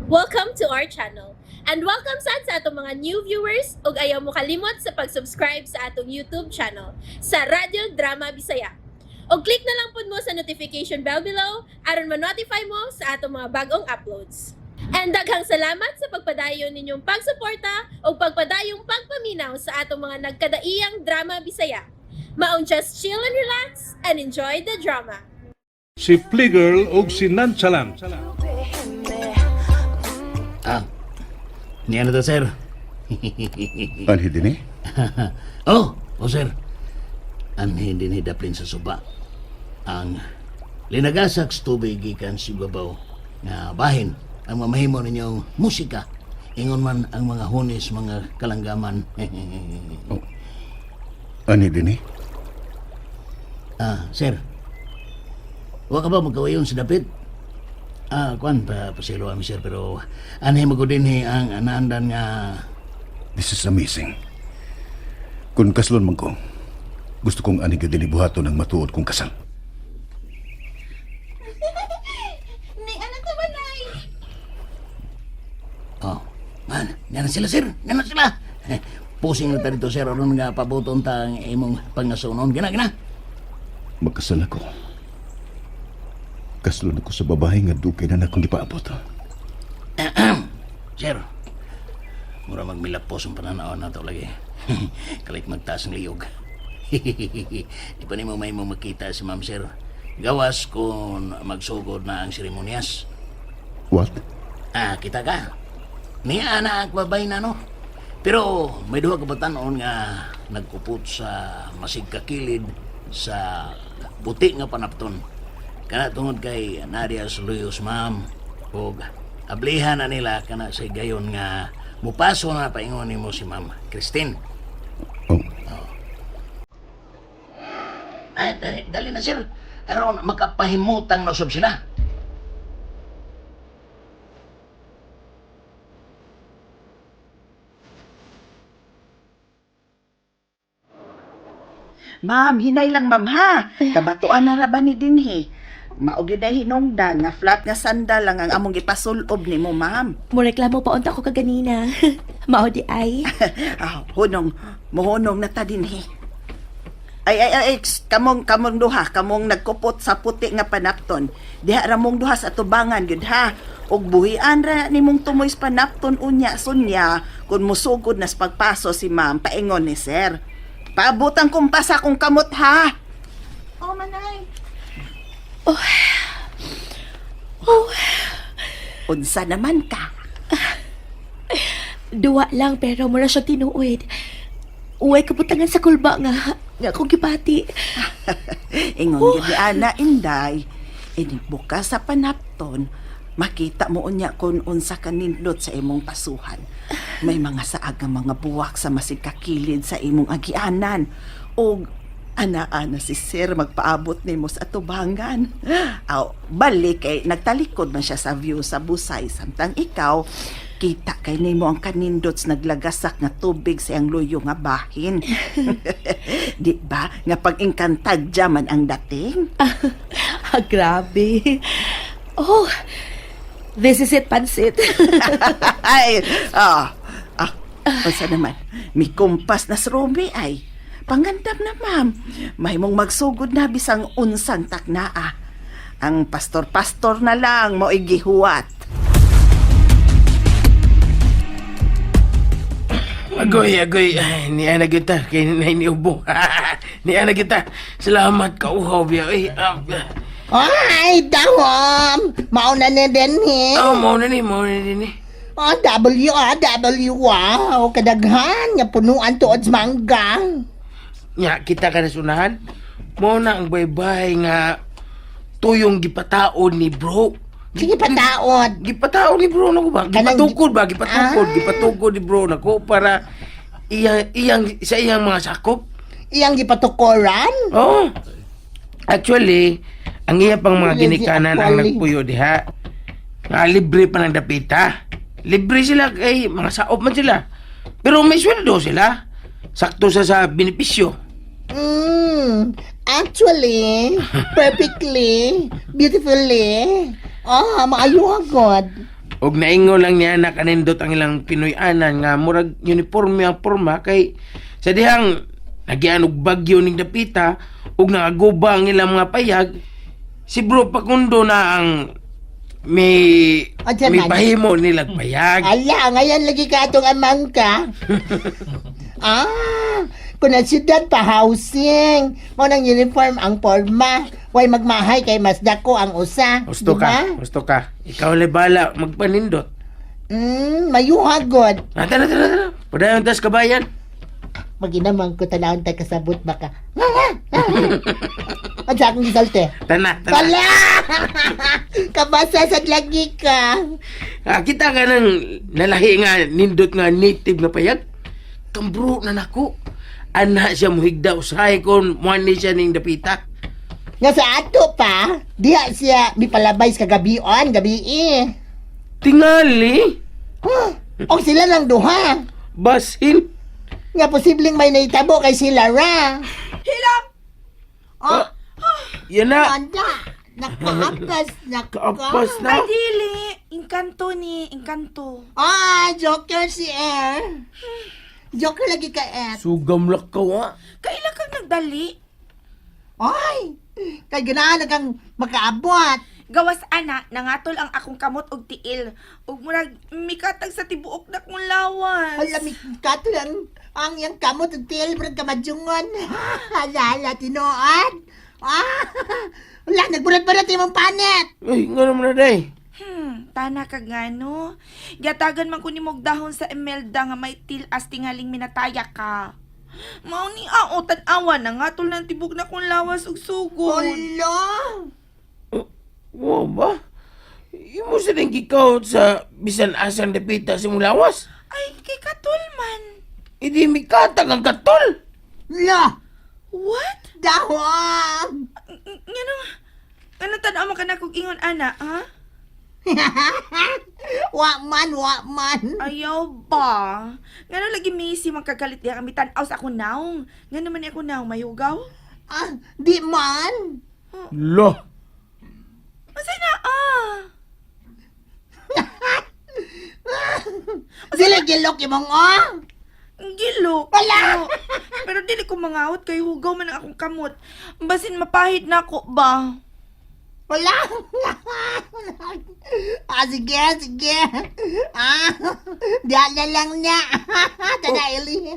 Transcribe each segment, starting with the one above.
Welcome to our channel. And welcome sad sa atong mga new viewers ug ayaw mo kalimot sa pag-subscribe sa atong YouTube channel sa Radyo Drama Bisaya. Og click na lang pud mo sa notification bell below aron ma-notify mo sa atong mga bagong uploads. And daghang salamat sa pagpadayon ninyong pagsuporta ug pagpadayong pagpaminaw sa atong mga nagkadaiyang drama Bisaya. Maong just chill and relax and enjoy the drama. Si Fliegel ug si Nonchalant. Ah, niya na to, sir. Anhi din eh? Oh, sir. Anhin din hidaplin sa suba. Ang linagasak sa tubig gikan sa babaw nga bahin ang mamahimo ninyong musika. Ingon man ang mga hunis, mga kalanggaman. Anhi din eh? Ah, sir. Wa ka ba magkawayon sa dapit? Ah, kuan pa pasilo ami sir, pero anhi mo dinhi ang anaandan nga. This is amazing. Kung kaslon man ko, gusto kong ani gyud dinhi buhaton ang matuod kong kasal. Ni anak ka ba, Nay? Oh, man, niya na sila, sir. Niya na sila. Eh, pusing na ta dito, sir. Aron nga pabuton ta ang imong pangasunon. Gina, gina. Magkasal ako. Kaslon ako sa babae nga dugay na nakong gipaabot. Sir, mura magmilapos ang pananaw na to lagi. Kalit magtaas ng liyog. Di pa nimo may mo makita si ma'am, sir. Gawas kung magsugod na ang seremonyas. What? Ah, kita ka. Niya na ang babay na, no? Pero may duha ka batanon nga nagkupot sa masigkakilid sa puti nga panapton. Kana tungod kay Nadia Luyos, ma'am. Ug ablihan na nila kana sa gayon nga mupaso na paingon nimo si Ma'am Christine. Oh, Ay, dali, dali na, sir. Aron makapahimutang na usab sila. Ma'am, hinay lang ma'am ha. Kabatuan na ra ba ni dinhi? Mao gyud ay hinungdan nga flat nga sandal lang ang among gipasulob nimo, ma'am. Mo reklamo pa unta ko kaganina. Mao di ay. Ah, hunong, mohunong na ta dinhi. Ay ay ay, kamong kamong duha, kamong nagkupot sa puti nga panapton. Diha ra mong duha sa tubangan gyud ha. Ug buhian ra nimong tumoy sa panapton unya sunya kun musugod na sa pagpaso si ma'am paingon ni sir. Paabutan kumpas akong kamot ha. Oh, manay. Oh, Unsa naman ka? Duwa lang pero mura siya tinuod. Uway kabutangan sa kulba nga nga akong gibati. Ingon gyud ni Ana Inday, inig buka sa panapton, makita mo unya kung unsa ka nindot sa imong pasuhan. May mga saag nga mga buwak sa masigkakilid sa imong agianan. Og ana-ana si Sir magpaabot nimo sa atubangan. Aw, balik kay nagtalikod man siya sa view sa busay samtang ikaw kita kay nimo ang kanindot sa naglagasak nga tubig sa iyang luyo nga bahin. Di ba nga pag-engkantadya man ang dating? Ah, grabe. Oh, this is it, pansit. Ay, ah, unsa naman, may kumpas na sa Rumi ay. Pangandam na ma'am, may mong magsugod na bisang unsang taknaa. Ang pastor-pastor na lang mo gihuwat. Agoy, agoy. Ay, niya na kita. Kay niubo. Niya na kita. Salamat ka, uhaw biya. Ay, ah, Ay, dahom! Mauna na din eh. oh, mauna ni, mauna din eh. Oh, W ah, W ah. O kadaghan, nga punuan tuod sa mangga. Nya, kita ka na sunahan. Mauna ang baybay nga tuyong gipataon ni bro. Sige, pataod. Gipataon ni bro nako ba? Kanang- Gipatukod ba? Gipatukod, Ah. gipatukod ni bro nako para iyang iyang sa iyang mga sakop. Iyang gipatukoran. Oh. Actually, ang iya pang mga Lazy ginikanan ang actually. nagpuyo diha. Nga libre pa ng dapita. Libre sila kay mga saop man sila. Pero may sweldo sila. Sakto sa benepisyo. Actually, perfectly, beautifully. Ah, maayo agad. Og naingon lang niya na kanindot ang ilang Pinoy-anan nga murag uniforme ang porma kay sa dihang nagyan og bagyo ning dapita ug nagaguba ang ilang mga payag, si Bro Pakundo na ang may Unsa may man? pahimo nilang payag. Ala, ngayon lagi ka atong amang ka. Kung ang siyudad pa housing. Mo nang uniform ang forma. Way magmahay kay mas dako ang usa. Gusto Di ka, ba? gusto ka. Ikaw lay bala magpanindot. Mayuha god. Ah, tara, tara, tara. Padayon tas kabayan. Maginamang ko tanawon ta kasabot baka. Nga nga. Ang sa akong gisalte. Tana, tana. Wala! Kabasa sa lagi ka. Ah, kita ka ng nalahi nga nindot nga native nga payag. Kambro na nako. Ana siya muhigda usahay kon muani siya ning dapita. Nga sa ato pa, diha siya mipalabay sa kagabion, gabi eh. Tingali, Huh? O sila lang duha. basin. Nga posibleng may naitabo kay sila ra. Hilam! Ah, yan na. Anda, nakaapas na ka. Kaapas na. Ay, dili. Engkanto ni, engkanto. Ah, Joker si Air. Joker lagi ka, Air. Sugam lakaw ah. Kaila kang nagdali? Ay, kay ganahan na kang makaabot. Gawas ana, nangatol ang akong kamot og tiil. Ug murag mikatag sa tibuok na kong lawas. Hala, mikato lang ang iyang kamot ug tiil, murag kamadyungon. Hala, hala, tinuod. Ah, wala, nagburat-burat imong panet. Ay, nga naman na day. Tana ka gano. Gatagan man ko ni dahon sa Imelda nga may til-as tingaling minataya ka. Mao ni ao tan-awa nangatol ng tibok na kong lawas ug sugod. Hala. Wow ba? Imo sa rin gikaw sa bisan asang dapita sa imong lawas. Ay, kay katol man. Idi mikatag ang katol. Hala, What? dahon. Ngano? Ngano tan-aw mo ka na kog ingon ana, ha? Wa man, wa man. Ayaw ba? Ngano lagi Missy magkagalit diha kami tan-aw sa ako naong. Ngano man ni ako naong mayugaw? Ah, di man. Lo. Masay na ah. Dili gilok imong oh. Ang Gilo. Wala! Pero, pero dili ko mangawat kay hugaw man ang akong kamot. Basin mapahid na ako ba? Wala. Ah, sige, sige. Ah, diyan na lang niya. Tada, Eli.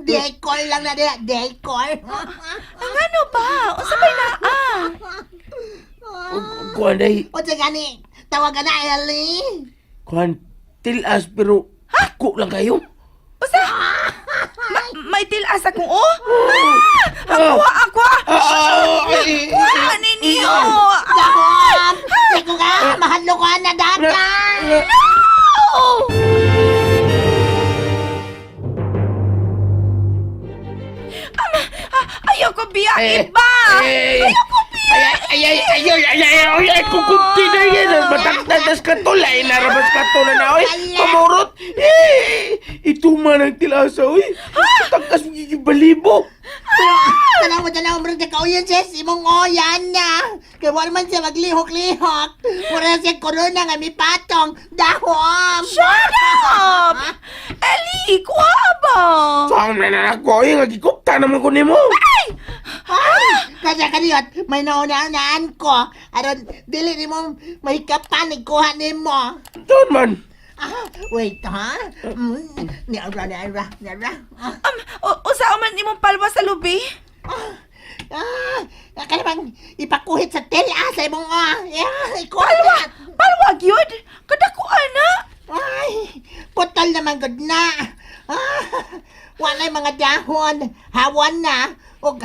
Decor lang na diya. Decor. Ang ano ba? Unsa bay na ah? Kuan day. O, sige, gani. Tawagan na, Eli. Kuan tilas pero ako lang kayo. Usa? May tilas akong oh? Ah! Ako ako. Ah, ay, Kuha ninyo. Dahon! Di ko ka, mahadlo ko na data. No! Ama, ah, ayoko biya iba. eh, Ayoko biya. Ay, ay, ay, ay, ay, ay, ay, ay, kukunti na yan. Matagtatas ka to, lain na rabas ka to na na, oy. Pamurot. Eh, ito man ang tilasa, oy. Tagkas mo gigibalibo. Pero, tanaw mo, tanaw mo, murag nakauyon siya, imong oyan na. Kaya wala man siya maglihok-lihok. Wala siya corona nga may patong. Dahon! Shut up! Eli, kuha ba? Saan na na ako, oy, nga gikupta naman ko nimo. Ay! Kasi kaniyot, may nauna-unaan ko. Aron, dili ni mo may kapanig kuha ni mo. Doon man. Ah, wait, ha? Niara, niara, niara. Ah, Usa man imong palwa sa lubi? ah, ah, bang ipakuhit sa tela sa imong, ah, yeah, ikuha. Palwa! Palwa gyud? Kadako ana. Ay, putol naman gud na. Ah, walay mga dahon, hawan na. Ug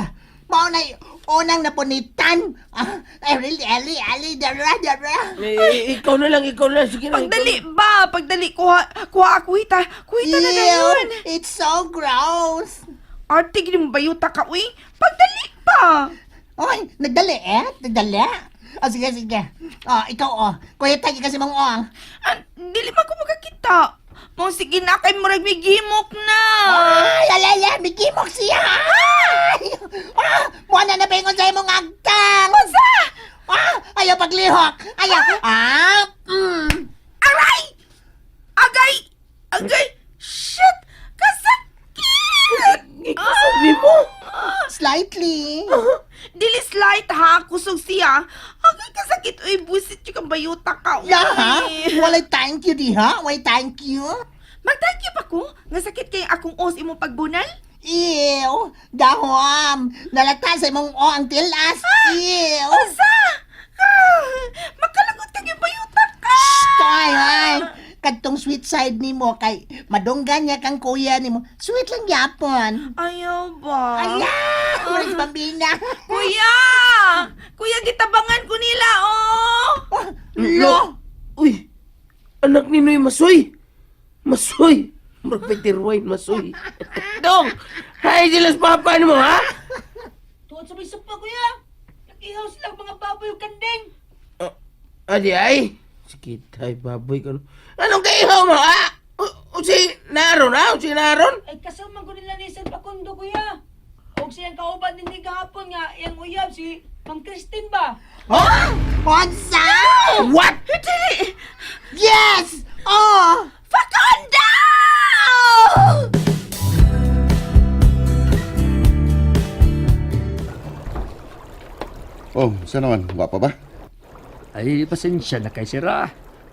mao na unang napunitan. Ah, ay, really, Ali, Ali, dara, dara. Eh, ikaw na lang, ikaw na lang. Sige na. Pagdali ba? Pagdali kuha kuha ako hita. Kuhita na dayon. Ew, it's so gross. Arte gid mo bayuta ka uy. Pagdali pa. Oy, nagdali eh, nagdali. Oh, sige, sige. Oh, ikaw oh. Kuya, tagi kasi mong oh. Ah, dili man ko makakita. Mo sige na kay murag may gimok na. Ay, ala, ala, may gimok siya. Ay, ah, mo na nabengon sa imong agtang. Unsa? Ah, ayaw paglihok. Ayaw. Ah. Aray! Agay! Shit! Kasakit! Gikusog nimo. Slightly. Dili slight ha, kusog siya. Agay kasakit uy, busit yung kang bayuta ka. Uy. Yeah, ha? Walay thank you di ha? Walay thank you. Mag-thank you pa ko. Nga sakit kay akong os imong pagbunal. Ew! Dahom! Nalata sa imong o ang tilas. Ew! Unsa? Ah, makalagot kag yung bayuta ka. Ay, ay! Kadtong sweet side nimo kay madunggan niya kang kuya nimo. Sweet lang yapon. Ayaw ba? Ala! Wala si Bambina. Kuya! Kuya, gitabangan ko nila, oh! Lo! Uy, anak ni Noy Masoy. Masoy. Murag Peter Wine, Masoy. Dong, hi sila sa papa nimo, ha? Tuod sa may sapa, kuya. Nag-ihaw sila ang mga baboy ug kanding. Adi ay. Sige, tay, baboy ka. No. Anong kaihaw mo, ha? O si Naron, ha? O si Naron? Ay kasama ko nila ni San Facundo, kuya. Og siyang kauban din gahapon nga iyang uyab si Ma'am Christine ba? Oh! Onsa! What? Yes! Oh! Facundo! Oh, sa naman? Wa pa ba? Ay, pasensya na kay sira.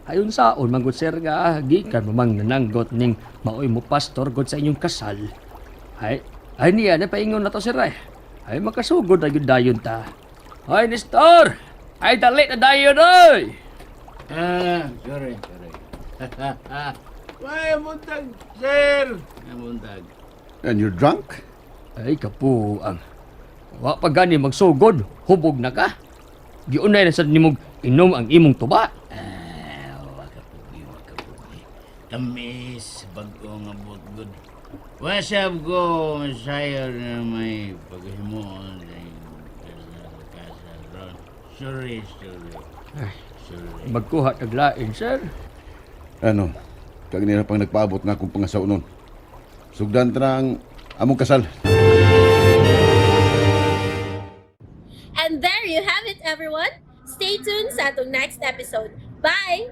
Ayon saon, manggod sir nga, gikan mamang nananggot ning maoy mo pastor god sa inyong kasal. Ay, ay niya na paingon na to sir ay. Ay makasugod na yun dayon ta. Ay, Nestor! Ay, dali na dayon oy! Ah, sorry, sorry. May buntag, sir. May buntag. And you're drunk? Ay, kapuang. Wa pa gani magsugod, hubog na ka. Giunay na sad nimog inom ang imong tuba. Ah, wakapugi, wakapugi. Tamis, bago nga butgod. Wasap ko, masayo na may paghimuon sa inyong kasal ron. Sorry, sorry. Sorry. Magkuha taglain, sir. Ano? Kag nila pang nagpaabot nga akong pangasaw nun. Sugdan ta na ang among kasal. And there you have it, everyone. Stay tuned sa atong next episode. Bye!